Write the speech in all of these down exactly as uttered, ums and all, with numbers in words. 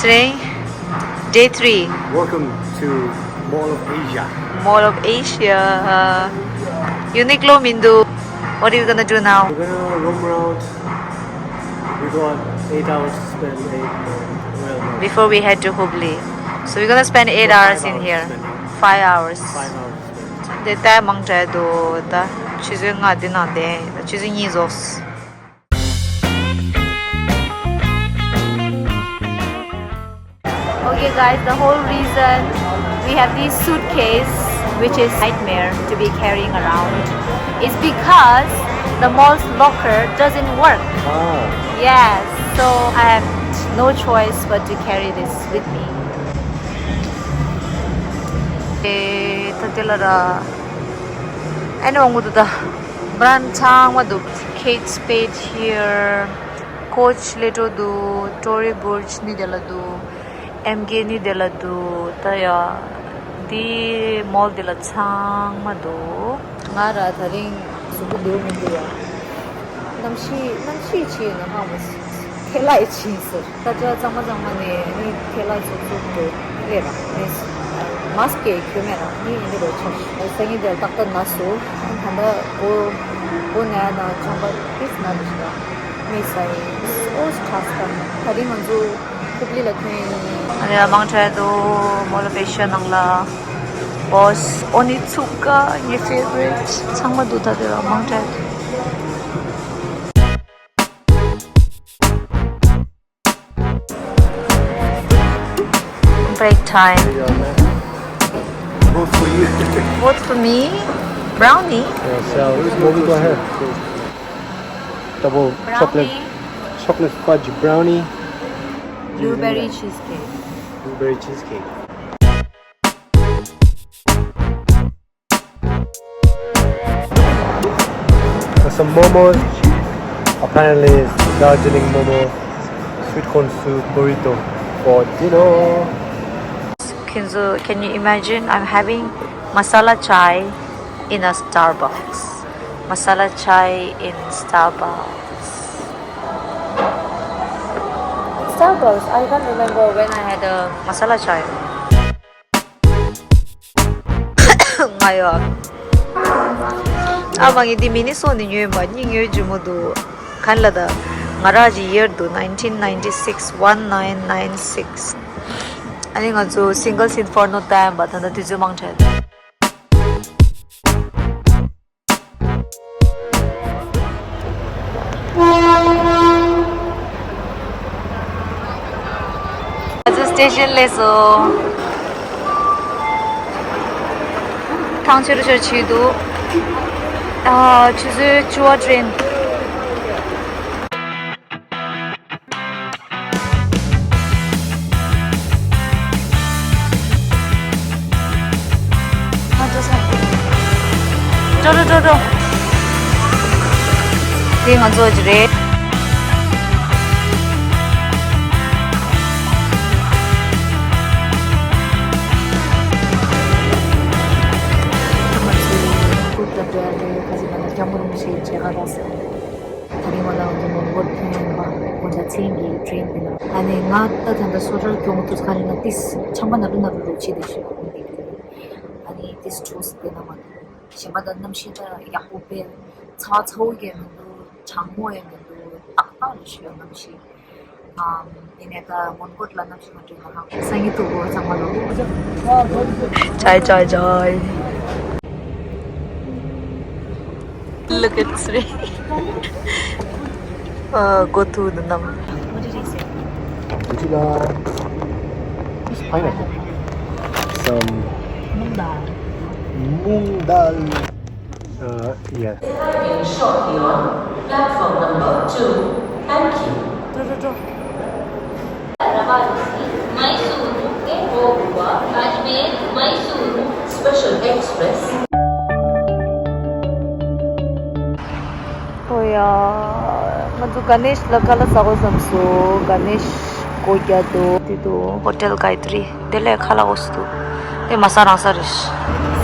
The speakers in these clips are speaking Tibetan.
Today, day three. Welcome to Mall of Asia. Mall of Asia. Uniqlo མི་འདུག. What are we gonna do now? We're gonna roam around. We got eight hours to spend. Eight, well, no. Before we head to Hubli. So we're gonna spend eight hours in here. Five hours. Five hours. དེ་ལྟ་མང་དྲགས་འདུག་ད། ཆུ་ཚོད་ལྔ་འདི་ནང་བསྡད། ཆུ་ཚོད་གཉིས་རྫོགས། Okay, guys, the whole reason we have this suitcase, which is nightmare to be carrying around, is because the mall's locker doesn't work. Ah. Yes, so I have no choice but to carry this with me. ཨེ། ད་དེ་ལ་ར། ཨ་ནི་འོང་གི་འདུག་ད། བྷ་རན་ཌི་ཚང་མ་འདུག Kate Spade here. Coach སླེབས་འགྲོ་འདུག Tory Burch ནི་དེ་ལ་འདུག M K ནི་དེ་ལ་འདུག་ད་ཡ། འདི་མོལ་འདི་ལ་ཚང་མ་འདུག་ང་ར་དེ་རིང་གཟུགས་པོ་བདེ་པོ་མི་འདུག་ཡ། གནམ་གཤིས་གནམ་གཤིས་ཆེ་ན་ཧ་མ་སི། ཐལ་ལ་ཡི་ཆིན་སི། ས་ཆ་གཙང་མ་གཙང་མ་ནས་ནི་ཐལ་ལ་ཚུགས་ཚུགས་འགྲོ་ལེ་ར་ནི། མཱ་སི་ཀི་གྱོན་མེད་ར་ནི་ཡིན་འདི་རོ་ཆོག་སང་ཉིན་དེར་ཏག་ཏག་ན་སུ། ད་ལྟ་གོ་གོ་ནས་ན་ཆམ་པ་ཏིས་ན་རི་ཤི་ར་མི་སའི་ཨོ་ཁྲ་སི་ཏང་ད་རིང་ང་ཚོ་ཧུབ་ལི་ལ་ཐོན་ཡིན། ཨ་ནི་ལ་མང་དྲགས་འདུག་མོ་ལ་པེ་ཤ་ནང་ལ་བོས་ཨོ་ནི་ཚུགས་ཀ་ངའི་ཕེ་ཝ་རེ་ཊི་ཚང་མ་འདུག་ད་དེ་ལ་མང་དྲགས་འདུག Break time. There you are, man. Vote for you. Vote for me. Brownie. Yeah, so, what we got here? Double chocolate, brownie, chocolate fudge brownie. Blueberry cheesecake. Blueberry cheesecake. Got some momos. Apparently, it's Darjeeling momo, sweet corn soup, burrito for dinner. Can you, can you imagine? I'm having masala chai in a Starbucks. Masala chai in Starbucks. Starbucks, I can't remember when I had a masala chai. ང་ཡོད། ཨ་མ་ངས་འདི་མི་ནི་སོ་ནི་ཉོས་པ་གཉིས་ཉོས་རྒྱུ་མོ་འདུག་གན་ལ་ད། ང་ར་ཇི་ཡར་འདུག nineteen ninety six, one nine nine six. ཨ་ནི་ང་ཚོ་Singles Inferno ལྟ་ཡིན་པ་ད་ལྟ་དུས་ཚོད་མང་དྲགས། ང་ཚོ་སི་ཊེ་ཤན་སླེབས་སོང་། ཐང་ཆེ་རུ་ཆེ་རུ་ཆེ་འདུག་ཨ། ཆུ་ཚོད་བཅུ་པ་ཊེ་རེན། འགྲོ་འགྲོ་འགྲོ་འགྲོ། དེ་ང་ཚོ་ཅི་རེད། ང་ཚོའི་ཀུར་ཏ་འདྲ་རེད། ཁ་ཅིག་ང་ལ་སྐྱ་མོ་རུ་མི་ཤེས་བྱེད་ག་ར་ཟེར། ད་རིང་མ་ལ་ང་ཚོ་མོན་གྷོ་ཐོན་པ་དགོང་དག་མཚན་གྱི་ཊེ་རེན་འདི་ལ། ཨ་ནི་ང་ད་ད་ལྟ་སོ་ཊར་གྱོང་ཐུག་ག་རེ་ན་ཏིས་ཆམ་པ་ན་རུ་ན་རུ་རུ་བྱེད་དེ་ཤི་ཡོང་འདི་གི། ཨ་ནི་ཏིས་ཆོས་སི་དེ་ན་མ་འདུག་གཞན་པ་ད་གནམ་གཤིས་ད་ཡག་པོ་དཔེ་ཚ་བ་ཚ་བོ་གས་མི་འདུག་གྲང་མོ་ཡང་མི་འདུག་ཏག་ཏག་རེ་ཤི་ཡོང་གནམ་གཤིས། ཨམ། ཡིན་ནའི་ད་མོན་གྷོ་ལ་གནམ་གཤིས་མ་འདྲ་ན་ཧ་གོ། སང་ཉིན་ཐུག་གོ་ཚང་མ་ལོ། Chai, chai, chai. Look at this. Uh, go to the num. What did he say? Would you like, it's pineapple. Some mung dal. Mung dal. Uh, yeah. Shortly on platform number two. Thank you. Mysore, Mumbai, Ajmer, Mysore Special Express. ཨོ་ཡ། ང་ཚོ་ག་ནེཤ་ལ་ཁ་ལག་ཟ་དགོས་བསམ་སོང་། ག་ནེཤ་སྒོ་རྒྱག་འདུག་དེ་དུ་ཧོ་ཊེལ་གའི་ཏྲི། དེ་ལས་ཁ་ལག་འོ་སི་འདུག་དེ་མ་ཟ་རང་ཟ་རེད།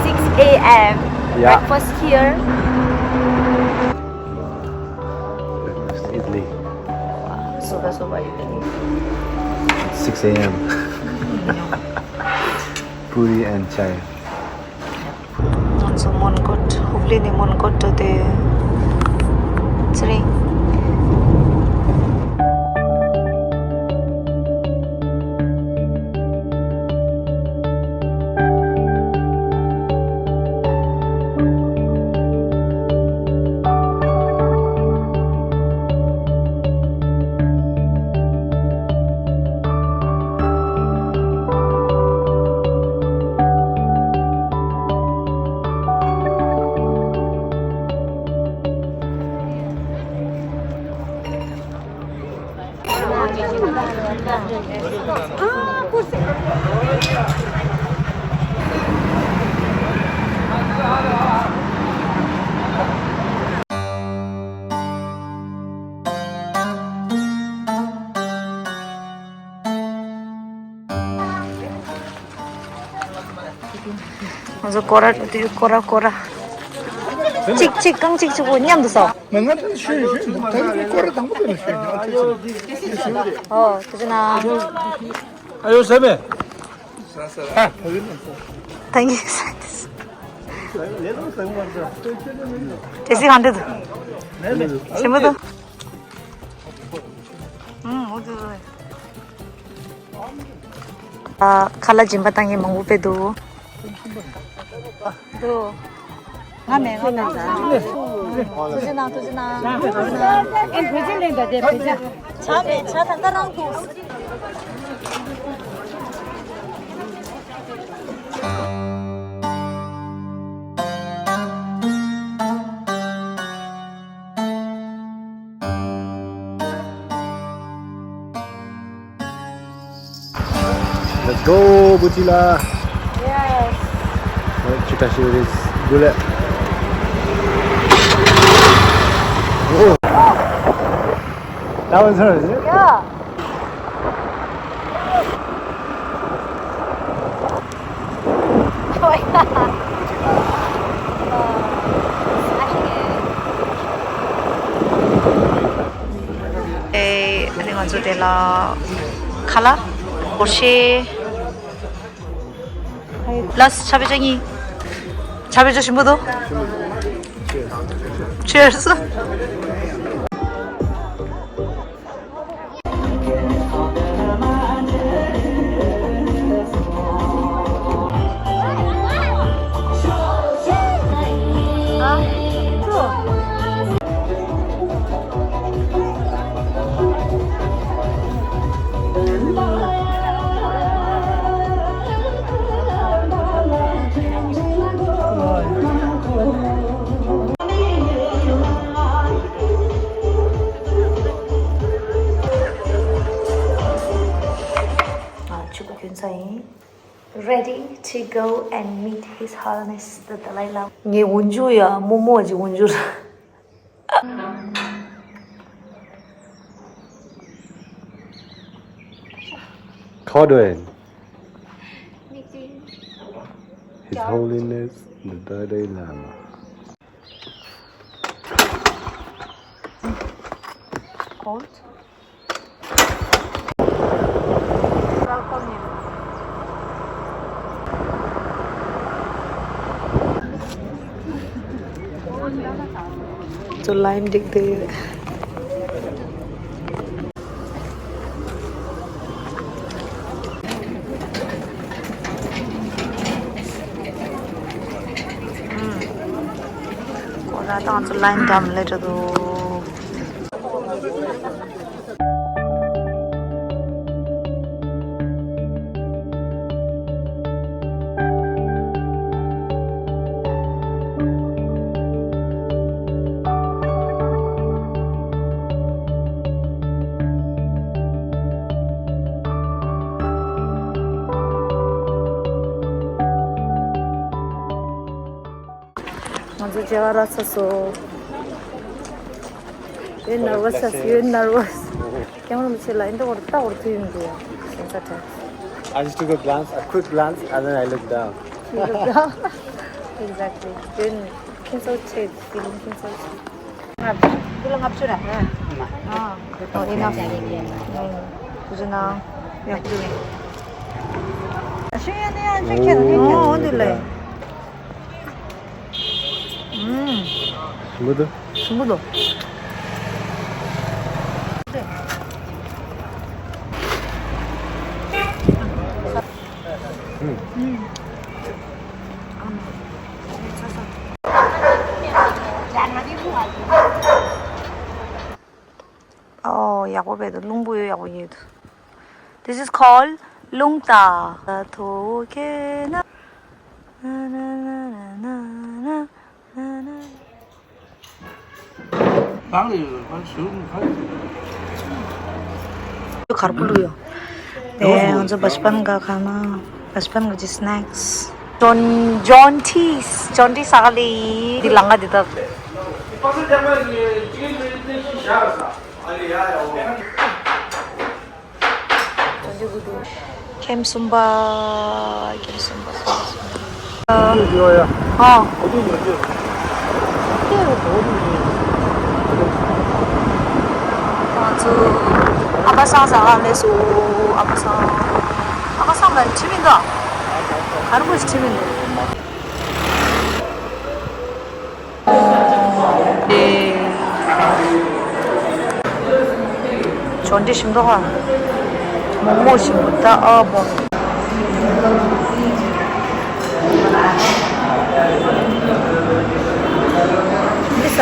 Six A M. Yeah. Breakfast here. Breakfast idli. Soba, soba idli. Six a.m. Puri and chai. ང་ཚོ་མོན་གྷོ། ཧུབ་ལི་ནས་མོན་གྷོ་འགྲོ་དུས་ཚེ་རིང་། ང་ཚོ་སྐོར་ར་སྐོར་ར་སྐོར་ར། གཅིག་གཅིག་རྐང་གཅིག་གཅིག་པོ་མཉམ་དུ་ཟ། ང་ང་ཚོ་ཤོད་ཤོད་ད་ནི་སྐོར་ར་དང་པོ་དེ་ལ་ཤོད་ཨ་ཙི་ཙི། ཨོ་དེ་ཚོ་ན། ཨ་ཡོ་ཟེར་མེད། Thank you. ཏྲེ་སི་གང་འདྲ་འདུག་ཞིམ་པོ་འདུག་ཨུམ། འོ་དེ་རེད། ཨ། ཁ་ལག་སྦྱིན་པ་བཏང་མཁན་མང་པོ་དཔེ་འདུག་འདུག་ང་མེད་ང་མེད། ཐུགས་རྗེ་གནང་། ཐུགས་རྗེ་གནང་། ཨེ་བོད་ཇ་ལེན་ད་དེ་བོད་ཇ། ཇ་མེད། ཇ་ད་ལྟ་རང་འདུག Let's go, Butila. Yes. What you touch it is bullet. Oh. That was her, is it? Yeah. ཨེ། ཨ་ནི་ང་ཚོ་དེ་ལ་ཁ་ལག་སྒོར་གཞས། ལགས་ཆ་བེ་ཅ་གཉིས། ཆ་བེ་ཅ་ཞིམ་པོ་འདུག Cheers. ཨ། ཕྱུ་པ་གྱོན་ཚར་ཡིན། Ready to go and meet His Holiness the Dalai Lama. ངའི་འོན་ཇུ་ཡ་རྨོ་མོ་ཅིག་འོན་ཇུ་ལ། Codwin. His Holiness the Dalai Lama. Cold? Welcome you. So line dik de. ཁོ་ར་ཏང་ཚོ་ལ་ཡིན་འགྲམ་ལས་འགྲོ་དོ། ང་ཚོ་མཇལ་བ་རག་ཚར་སོང་། Very nervous. Very nervous. ཀེམ་ར་མི་ཆེ་ལ་ཨིན་ད་འོར་ད་འོར་ཐུ་ཡིན་དུ་ཡ། སེམས་ས་ཐད། I just took a glance, a quick glance, and then I looked down. You looked down? Exactly. Then ཁྱིམ་ཚང་ཆེ། feeling ཁྱིམ་ཚང་ཆེ། ལྔ་བཅུ། འདི་ལ་ལྔ་བཅུ་ར། ཨ། Oh, enough. ཐུགས་རྗེ་གནང་། ཡག་པོ་འདུག་ཨ་ཤི་ཡ་ནི་ཡང་ཅིག་ཁྱེར་ནི་ཁྱེར། ཨོ་འདི་ལས། ཨུམ། ཞིམ་པོ་འདུག་ཞིམ་པོ་འདུག་ཨུམ། ཨོ་ཡག་པོ་བས་འདུག་རླུང་བུ་ཡོད་ཡག་པོ་ཡོད་འདུག This is called རླུང་རྟ། ཐོ་ཁེ་ན། གར་པོ་ལུ་ཡོ། དེ་ང་ཚོ་बचपन का खाना, बचपन का जी स्नैक्स। ཇོན་ཇོན་ཊིས། ཇོན་ཊིས་ཟ་ག་ལེ་ཡི། འདི་ལང་ག་འདི་དག་ཁེམ་གསུམ་པ། ཁེམ་གསུམ་པ། གསུམ་པ། ཨ། ང་ཚོ་ཨ་པ་སང་ཟ་ག་སླེབས་སོང་། ཨ་པ་སང་། ཨ་པ་སང་ལ་ཁྲིད་མི་འདུག་གར་པོ་ཞིག་ཁྲིད་མི་འདུག་ཇོན་ཊི་ཞིམ་མདོག་ཁ། མོག་མོག་ཞིམ་པོ་ད་ཨ་བོ། འདི་ས།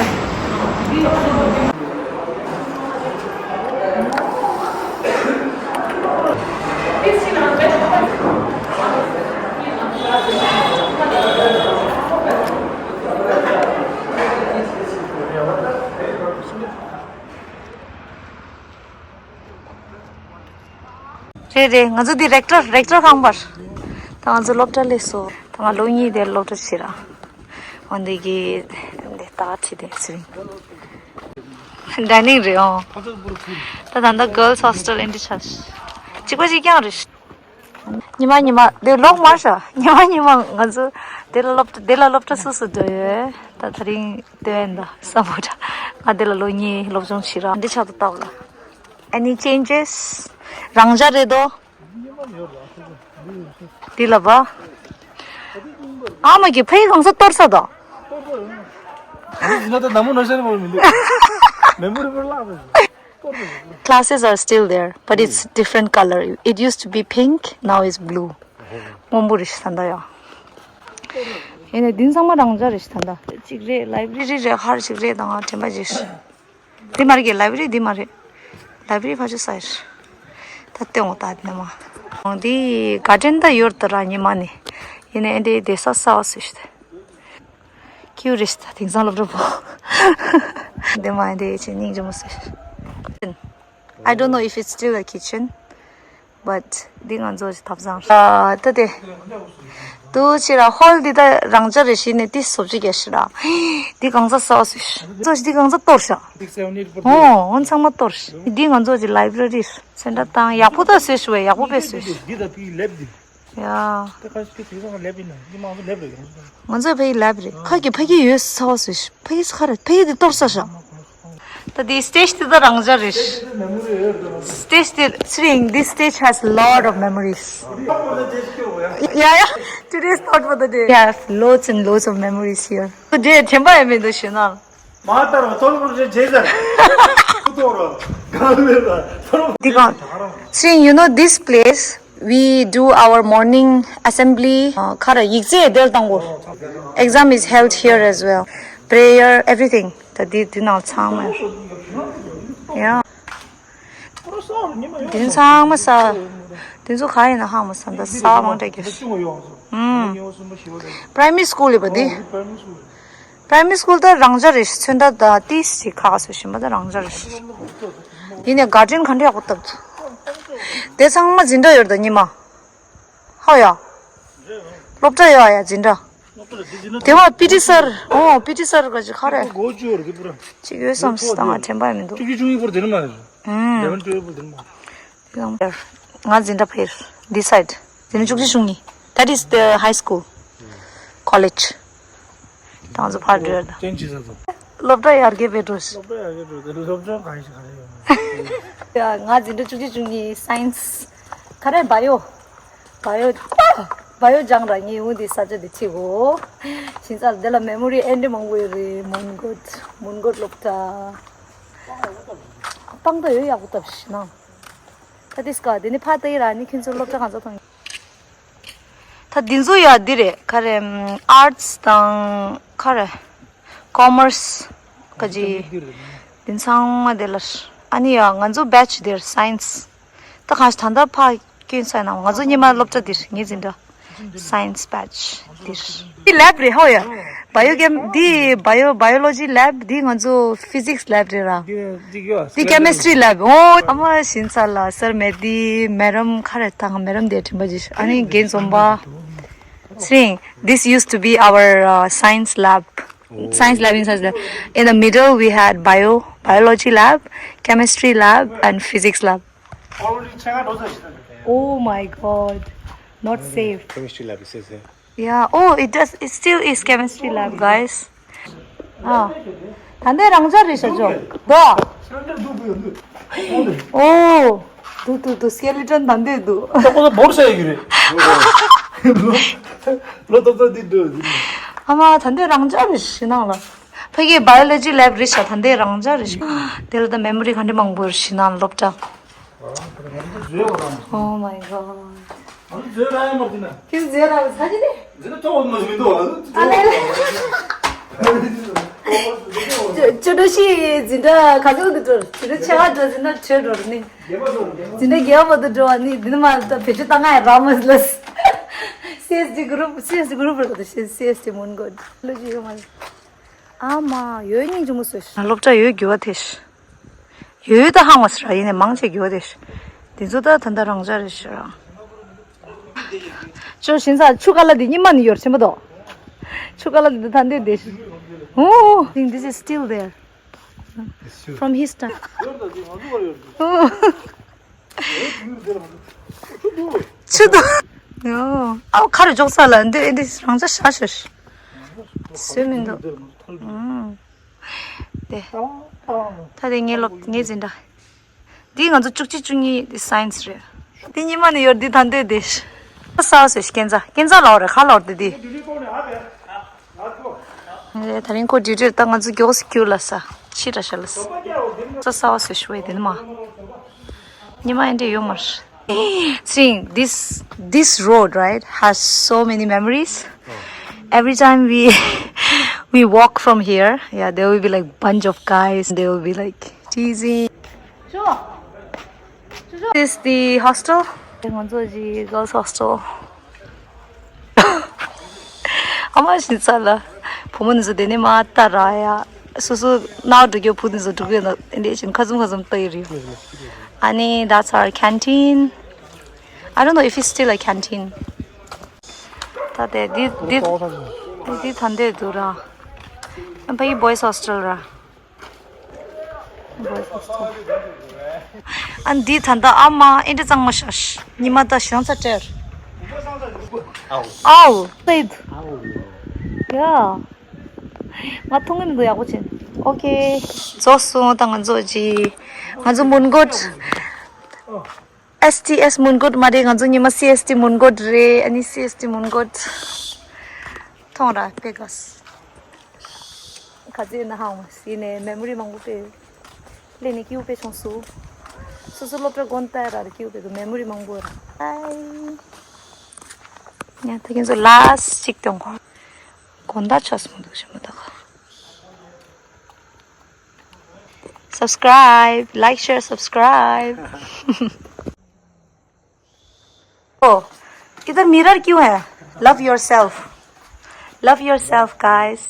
རེད་རེད། ང་ཚོ་འདི་རེག་ཊར་རེག་ཊར་ཁང་པར། ད་ང་ཚོ་སློབ་གྲྭ་སླེབས་སོང་། ད་ང་ལོ་གཉིས་དེར་སློབ་གྲྭ་ཕྱིན་ར། འོན་ཏེ་གི་འདི་ད་ཁྲིད་དེ་ཚེ་རིང་། ཌའི་ནིང་རེད་ཨོ། ད་ད་ལྟ་གརལ་སི་ཧོ་སི་ཊེལ་ཨེ་འདྲ་ཆགས། གཅིག་པ་གཅིག་རྐྱང་རེད། ཉི་མ་ཉི་མ་དེ་ལོག་མར་ཤ། ཉི་མ་ཉི་མ་ང་ཚོ་དེ་ལ་སློབ་གྲྭ་དེ་ལ་སློབ་གྲྭ་སུ་སུ་འགྲོ་ཡོད། ད་དེ་རིང་ལྟོས་ཡིན་ད་བསམ་པོ་འདྲ། ང་དེ་ལ་ལོ་གཉིས་སློབ་སྦྱོང་བྱེད་ར། འདི་ཆགས་ཏུ་བཏབ་ལ། Any changes? རང་འཇགས་རེད་དོ། འདི་ལ་བ། ཨ་མ་གི་ཕ་ཡི་གང་ས་གཏོར་ས་དོ། ཡིན་ན་ད་ནམ་མོ་ནོར་ཤར་མོ་མི་འདུག་མེ་མོ་རི་བར་བརླག་པ། Classes are still there, but it's different color. It used to be pink, now it's blue. སྔོན་པོ་རེད་ཤག་ད་ལྟ་ཡང་། ཡིན་ནའི་འདི་ཚང་མ་རང་འཇགས་རེད་ཤག་ད་ལྟ། གཅིག་རེད། ལའི་བྷ་རི་རེད། ཧར་གཅིག་རེད། ད་ང་དྲན་པ་བརྗེད་ཤག་འདི་མ་རེད་ཀྱི། ལའི་བྷ་རི་འདི་མ་རེད། ལའི་བྷ་རི་ཕར་ཕྱོགས་ས་རེད། ད་ལྟོས་འོང་ད་འདི་ནས་མ། འོང་འདི་གར་ཌེན་ད་ཡོད་ད་ར་ཉི་མ་ནས། ཡིན་ནའི་འདི་བསྡད་ས་གསར་པ་བཟོས་ཤག་ད། ཁྱེའུ་རེད་ཤག་ད། དེང་སང་སློབ་གྲྭ་པོ། འདི་མ་འདི་ཅི་སྙིང་རྗེ་མོ་བཟོས་ཤག I don't know if it's still a kitchen, but འདི་ང་ཚོ་ཐབ་ཚང་། ཨ་ད་དེ། དུ་ཕྱི་ར་ཧོལ་འདི་ད་རང་འཇགས་རེད་ཤག་ནས་ཏི་སོབ་ཅིག་གས་ཤག་ར། འདི་གང་ས་གསར་པ་བཟོས་ཤག་ཚོ་ཞིག་འདི་གང་ས་གཏོར་ཤག་ཨོ་འོ་ཚང་མ་གཏོར་ཤག་འདི་ང་ཚོ་གི་ལའི་བྷ་རི་རེད། སེམས་ཁྲལ་བཏང་ཡག་པོ་ད་བཟོས་ཤག་བས། ཡག་པོ་དཔེ་བཟོས་ཤག་འདི་ད་ཕི་ལེབ་འདི། ཡ། ད་ཁ་ཤས་དེ་ཚོ་ལེབ་ཡིན་ན་འདི་མང་པོ་ལེབ་རེད། ང་ཚོ་ཕ་གི་ལེབ་རེད། ཁ་གི་ཕ་གི་ཡོད་ས་བ་སུ་ཕ་གི་ཁ་རེད། ཕ་གི་འདི་གཏོར་ས་ཤག་ད་འདི་སི་ཊེ་ཇི་འདི་ད་རང་འཇགས་རེད། སི་ཊེ་ཇི་འདི་ཚེ་རིང་། This stage has lot of memories. Yeah, yeah. Today's thought for the day. Yes, lots and lots of memories here. དེ་དྲན་པ་ཡང་མི་འདུག་ཞུ་ན། མ་ལྟར་བ་ཐོར་བུར་ཞེས་བྱས་ཟེར། ཁུ་ཐོར་བ་གང་མེད་པ་ཐོར་བུ། འདི་གང་། See, you know this place, we do our morning assembly. ཁ་ར་ཡིག་ཚད་དེར་བཏང་གོ། Exam is held here as well. Prayer, everything. ད་འདི་འདི་ནང་ཚང་མ། ཡ། འདི་ཚང་མ་ས། འདི་ཚོ་ག་ཡིན་ན་ཧ་མ་ས། འདི་ས་མང་དྲགས་ཀྱི། ཨུམ། Primary school ཡོད་པ་འདི། Primary school ད་རང་འཇགས་རེད་ཤག་ཚོན་མདོག་ད་ཏིས་ཅིག་ཁ་སོ་ཞིམ་པ་ད་རང་འཇགས་རེད་ཤག་ཡིན་ནའི་garden ག་འདྲ་ཡག་པོ་བཏབ་འདུག་དེ་ཚང་མ་འཛིན་གྲྭ་ཡོད་རེད་ད་ཉི་མ། ཧ་ཡ། སློབ་གྲྭ་ཡོད་ཨ་ཡ་འཛིན་གྲྭ། དེ་བ་པི་ཊི་སར། ཨོ་པི་ཊི་སར་ག་ཅིག་ག་རེ། གཅིག་ཡོད་བསམ་སྲིད་ད་ང་དྲན་པ་མི་འདུག་བཅུ་གཅིག་བཅུ་གཉིས་བར་དེ་ནི་མ་རེད། ཨུམ། eleven twelve བར་དེ་ནི་མ་རེད། ང་འཛིན་གྲྭ་ཕེབས། This side. འཛིན་གྲྭ་བཅུ་གཅིག་བཅུ་གཉིས། That is the high school. College. ད་ང་ཚོ་ཕར་འགྲོ་ཡ་ད། ཅན་ཅི་ཟ་ཚོ། སློབ་གྲྭ་ཡར་རྒྱས་འཕེལ་འགྲོ་ཤག་སློབ་གྲྭ་ཡར་རྒྱས་འགྲོ་དེ་སློབ་སྦྱོང་གང་ཞིག་ག་རེ་ཡོད་མ་རེད། ཡ་ང་འཛིན་གྲྭ་བཅུ་གཅིག་བཅུ་གཉིས་science. ག་རེ་བ་ཡོ། བ་ཡོ། བ་ཡོ་སྦྱང་ར་ངས་འུ་འདི་ས་ཆ་འདི་ཁྲིད་གོ། ཞིང་ས་འདི་ལ་མེ་མོ་རི་ཨེ་འདྲ་མང་པོ་ཡོད་རེད། མོན་གྷོ། མོན་གྷོ་སློབ་གྲྭ། སྤང་ད་ཡོད་ཡག་པོ་བཏབ་ཤི་ན། ད་དིས་ཀ་དེ་ནི་ཕ་ཏི་ར་ནི་ཁྱོད་ཚོ་སློབ་གྲྭ་གང་ཚོ་ཐོང་། ད་འདི་ཚོ་ཡ་འདི་རེད། ག་རེ་ཨར་ཊི་སི་དང་ག་རེ་ཀོ་མར་སི་ག་ཅི་འདི་ཚང་མ་དེ་ལ། ཨ་ནི་ཡ་ང་ཚོ་བེ་ཆི་འདིར་སའེན་སི། ད་གང་ཞིག་ད་ལྟ་ཕ་སྐྱོན་ས་ན་ང་ཚོ་ཉི་མ་སློབ་གྲྭ་འདིར་ངེས་འཛིན་འདྲ། སའེན་སི་བེ་ཆི་འདིར། འདི་ལེབ་རེད་ཧོ་ཡ། བ་ཡོ་ཀེམ་འདི་བ་ཡོ་བ་ཡོ་ལོ་ཇི་ལེབ། འདི་ང་ཚོ་ཕི་ཟིག་སི་ལེབ་རེད་ར། འདི་ཀེ་མི་སི་ཊི་རི་ལེབ། ཨོ་ཨ་མ་ཞིང་ས་ལ་སར་མེད། འདི་མེ་རམ་ཁ་རེ་དང་མེ་རམ་དེ་དྲན་པ་ཇི་ཨ་ནི་རྒན་འཛོམས་པ། Sing. This used to be our uh, science lab. Science lab in science lab. In the middle, we had bio, biology lab, chemistry lab, and physics lab. Oh my god. Not safe. Chemistry lab, it says here. Yeah. Oh, it does. It still is chemistry lab, guys. Ah. ད་འདི་རང་འཇགས་རེད་ཤག་ཅོ། དོ། ཨོ། དུ་དུ་དུ་སྐེ་ལི་ཊོན་ད་འདི་འདུག་ད་ཁོ་ཚོ་བོར་ས་ཡོད་ཀྱི་རེད། ལོ་ཏོག་ཏོག་འདི་འགྲོ། འདི་ནི། ཨ་མ་ད་འདི་རང་འཇགས་རེད་ཤི་ནང་ལ། ཕ་གི་བ་ཡོ་ལོ་ཇི་ལེབ་རེད་ཤག་ད་འདི་རང་འཇགས་རེད་ཤག་དེ་ལ་ད་མེ་མོ་རི་ག་འདྲ་མང་པོ་རེད་ཤི་ནང་སློབ་གྲྭ། Oh my god. ཁྱེད་ཟེར་ར་མ་དེ་ན། ཁྱེད་ཟེར་ར་ས་ཅི་ནི། ཟེར་ཐོག་མ་མི་འདུག་ཨ་ལེ་ལེ། ཅོ་ཅོ་ཏོ་ཤི་འཛིན་གྲྭ་ག་ཚོད་དུ་འགྲོ། འཛིན་གྲྭ་ཆེ་བ་འགྲོ། འཛིན་གྲྭ་ཆེ་འགྲོ་ནི། འཛིན་གྲྭ་རྒྱལ་བ་དུ་འགྲོ་བ་ནི་འདི་ནི་མ་ད་བེད་སྤྱོད་བཏང་ང་ཡ་ར་མ་ལ། སི་ཨེས་ཌི་གུ་རུབ། སི་ཨེས་ཌི་གུ་རུབ་རེད་ད། སི་ཨེས་ཌི་མོན་གྷོ་ལོ་ཇི་ཡོད་མ། ཨ་མ་ཡོད་སྙིང་རྗེ་མོ་བཟོས་ཤག་སློབ་གྲྭ་ཡོད་རྒྱུ་བ་དེ་ཤག་ཡོད་ད་ཧང་བ་སི་ར་ཡིན་ནས་མང་ཆེ་རྒྱུ་བ་དེ་ཤག་འདི་ཚོ་ད་ད་ད་རང་ཅག་རེད་ཤག་ཅོ་ཞིན་ས་ཆུ་ཀ་ལ་འདི་ཉི་མ་ནི་ཡོར་ཆེན་པོ་དོ། ཆུ་ཀ་ལ་འདི་ད་འདི་དེ་ཤག Oh, I think this is still there. It's true. From his time. Oh. ཆུ་དོ། ཡོ། ཨའོ་ཁ་རུ་འཇོག་ས་ལ་འདི་འདི་རང་ཅག་ཤ་ཤ་ཤ། སུ་མི་འདུག་ཨང་། དེ། ད་དེ་ངའི་སློབ་ངའི་འཛིན་གྲྭ། འདི་ང་ཚོ་བཅུ་གཅིག་བཅུ་གཉིས་འདི་སའེན་སི་རེད། འདི་ཉི་མ་ནས་ཡོད་འདི་ད་འདོད་དེ། ས་སོ་སྐན་ཚ་སྐན་ཚ་ལོག་རེད་ཁ་ལོག་འདི་འདི། ད་རིང་ཁོ་ཌིའུ་ཊི་ད་ང་ཚོ་མགྱོགས་སུ་ཁྱུར་ལ་ས་ཕྱི་ར་ཤ་ལ་ས། ས་སོ་ཞུ་བའི་འདི་ནི་མ། ཉི་མ་འདི་ཡོད་མ་རེད། See, this this road, right, has so many memories. Every time we we walk from here, yeah, there will be like bunch of guys. They will be like teasing. This is the hostel. ང་ཚོ་གི་girls hostel. ཨ་མ་ཞིག་ཚ་ལ། བུ་མོ་ནི་ཚོ་དེ་ནས་མ་ལྟ་ར་ཡ། སོ་སོ་ནའོ་འགྲོ་རྒྱུ་བུ་ནི་ཚོ་འགྲོ་གི་ཡོད་ན་འདི་བཞིན་ཁ་ཟུམ་ཁ་ཟུམ་ལྟ་ཡི་རེད། ཨ་ནི་that's our canteen. I don't know if it's still a canteen. ད་དེ་འདི་འདི་འདི་ད་འདི་འདུག་ར། ཨ་ཕ་གི་boys hostel ར། Boys hostel. ཨ་འདི་ད་ད་ཨ་མ་ཨེ་འདྲ་གཙང་མ་ཤག་ཉི་མ་ད་ཞོན་ཚ་སྤྲེར། ཨའོ། ཨའོ། ཡ། ང་མཐོང་གི་མི་འདུག་ཡག་པོ་བྱས། ཨོ་ཁེ། རྫོགས་སོང་ད་ང་ཚོ་ཅི། ང་ཚོ་མོན་གྷོ། ཨེས་ཊི་ཨེས་མོན་གྷོ་མ་རེད། ང་ཚོ་ཉི་མ་སི་ཨེས་ཊི་མོན་གྷོ་རེད། ཨ་ནི་སི་ཨེས་ཊི་མོན་གྷོ། མཐོང་ར་པེ་ག་སི། ག་ཚོད་ན་ཧང་མ་སི་ནས་མེ་མོ་རི་མང་པོ་དཔེ། ལས་ནས་སྐྱིད་པོ་དཔེ་བྱུང་སོང་། སོ་སོ་སློབ་གྲྭ་དགོན་ལྟ་ཡ་ར་སྐྱིད་པོ་དཔེ་འདུག་མེ་མོ་རི་མང་པོ་ར། ཨའི། ཉ་ཐ་ཁྱེད་ཚོ་ལ་སི་ཊི་གཅིག་གཏོང་གོ། དགོན་བདག་ཆགས་སོང་འདུག་ཞིག་མ་ད་ག Subscribe, like, share, subscribe. Oh, इधर मिरर क्यों है? Love yourself. Love yourself, guys.